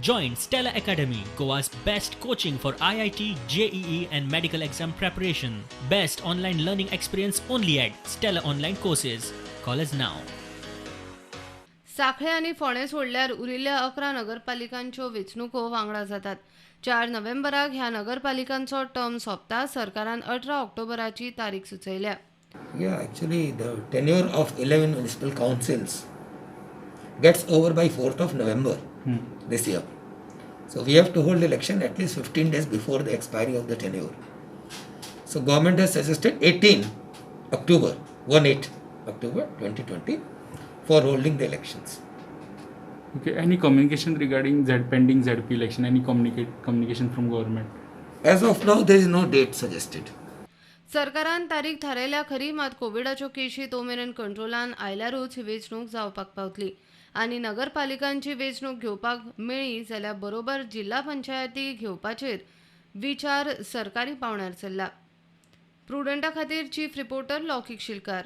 Join Stella Academy, Goa's best coaching for IIT, JEE, and medical exam preparation. Best online learning experience only at Stella Online Courses. Call us now. सांखळे आनी फोंडें सोडल्यार उरिल्ल्या 11 नगरपालिकांच्यो वेंचणुको वांगडा जातात. 4 नोव्हेंबराक ह्या नगरपालिकांचो term सोंपता. सरकारान 18 ऑक्टोबराची तारीख सुचयल्या. Yeah, actually, the tenure of 11 municipal councils gets over by 4th of November this year. So we have to hold election at least 15 days before the expiry of the tenure. So government has suggested 18 October, 18 October 2020 for holding the elections. Okay, any communication regarding pending ZP election? Any communication from government? As of now, there is no date suggested. सरकारान तारीख थारायल्या खरी, मात कोविडाच्यो केशी तो मेरेन कंट्रोलान आयल्यारूच ही वेंचणूक जावपाक पावतली आनी नगरपालिकांची वेंचणूक घेवपाक मेळ्ळी जाल्यार बरोबर जिल्हा पंचायती घेवपाचेर विचार सरकारी पावंड्यार चल्ला. प्रुडंटा खातीर चीफ रिपोर्टर लौकीक शिलकार.